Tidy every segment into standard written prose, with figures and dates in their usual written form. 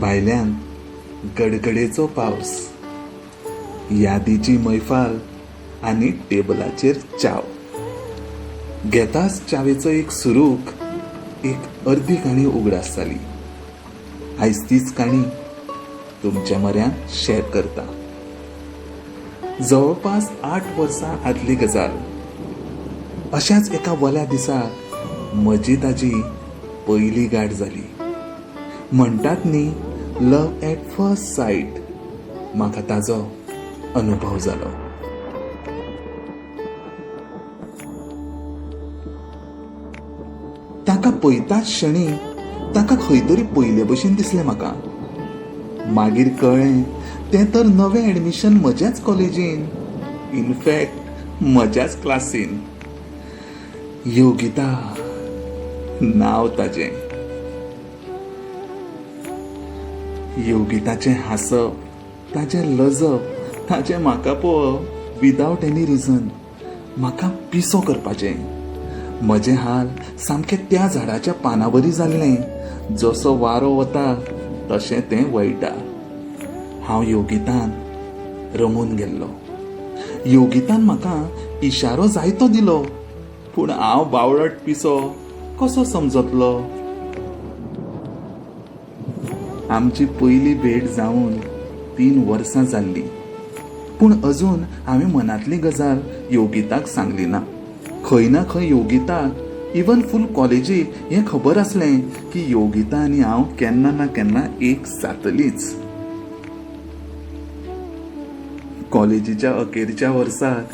भायल्यान गडगडेचो पावस, यादीची मैफाल आनी टेबलाचेर च्याव. घेताच च्यावेचो एक सुरूक, एक अर्दी काणी उगडास जाली. आयज तीच काणी तुमच्या म्हऱ्यांत शेअर करता. जवळपास 8 वर्सां आदली गजाल. अशाच एका वल्या दिसा म्हजी ताजी पयली गाठ जाली. म्हणटात न्ही, लव एट फर्स्ट सायट. म्हाका ताजो अनुभव जालो. ताका पळयताच क्षणी ताका खंय तरी पयले भशेन दिसलें म्हाका. मागीर कळ्ळें तें तर नवें एडमिशन म्हज्याच कॉलेजीन, इनफॅक्ट म्हज्याच क्लासीन. योगिता नांव ताजें. योगिताचें हांसप, ताजें लजप, ताजें म्हाका पळोवप विदावट एनी रिजन म्हाका पिसो करपाचें. म्हजें हाल सामकें त्या झाडाच्या पानावरी जाल्लें. जसो वारो वता तशें तें वळटा. हांव योगितान रमून गेल्लो. योगितान म्हाका इशारो जायतो दिलो, पूण हांव बावळट पिसो कसो समजतलो. आमची पयली भेट जावन 3 वर्सां जाल्लीं, पूण अजून हांवें मनांतली गजाल योगिताक सांगली ना. खंय ना खंय योगिताक, इवन फूल कॉलेजीक हें खबर आसलें की योगिता आनी हांव केन्ना ना केन्ना एक जातलीच. कॉलेजीच्या अखेरच्या वर्साक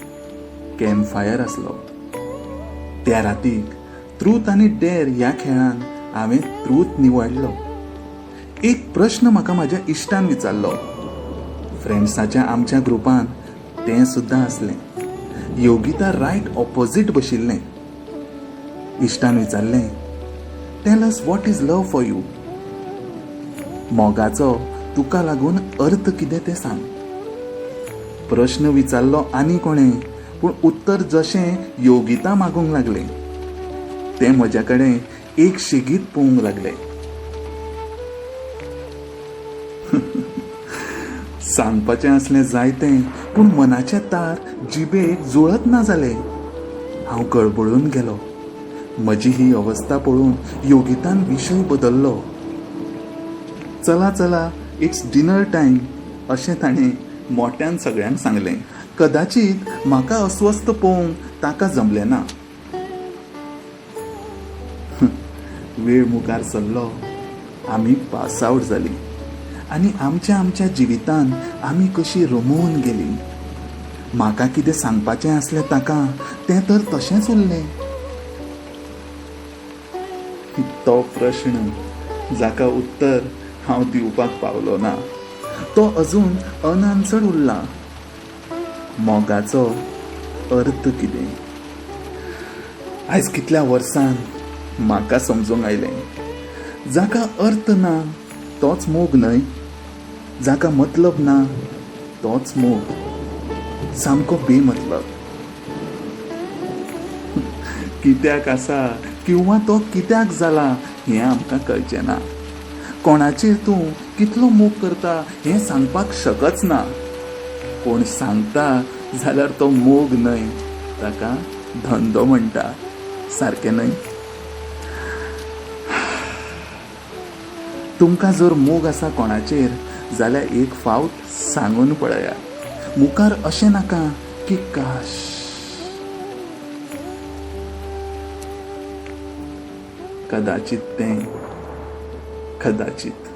कॅम्प फायर आसलो. त्या रातीक ट्रूथ आनी डेर ह्या खेळान हांवें ट्रूथ निवडलो. एक प्रश्न म्हाका म्हज्या इश्टान विचारलो. फ्रेंड्साच्या आमच्या ग्रुपान तें सुद्दां आसलें. योगिता रायट ऑपोजीट बशिल्लें. इश्टान विचारलें, tell us what is love for you. मोगाचो तुका लागून अर्थ कितें तें सांग. प्रश्न विचारलो आनी कोणें, पूण उत्तर जशें योगिता मागूंक लागलें तें म्हज्या कडेन एक शेगीत पळोवंक लागलें. सांगपाचें आसलें जायतें, पूण मनाचे तार जिबेक जुळत ना जाले. हांव गळबळून गेलो. म्हजी ही अवस्था पळोवन योगितान विशय बदल्लो. चला चला, it's dinner time अशें ताणें मोट्यान सगळ्यांक सांगलें. कदाचित म्हाका अस्वस्थ पळोवंक ताका जमलें ना. वेळ मुखार सरलो. आमी पास आवट जालीं आनी आमच्या आमच्या जिवितान आमी कशी रमून गेलीं. म्हाका कितें सांगपाचें आसलें ताका तें तर तशेंच उरलें. तो प्रश्न जाका उत्तर हांव दिवपाक पावलो ना तो अजून अनआन्सर्ड उरला. मोगाचो अर्थ कितें? आयज कितल्या वर्सान म्हाका समजूंक आयलें, जाका अर्थ ना तोच मोग न्हय, जाका मतलब ना तोच मोग, सामको बेमतलब. कित्याक आसा किंवा तो कित्याक जाला हें आमकां कळचें ना. कोणाचेर तूं कितलो मोग करता हें सांगपाक शकच ना. कोण सांगता जाल्यार तो मोग न्हय, ताका धंदो म्हणटा. सारकें न्हय? तुमकां जर मोग आसा कोणाचेर जाल्यार एक फावट सांगून पळया. मुखार अशें नाका की काश. कदाचित तें, कदाचित.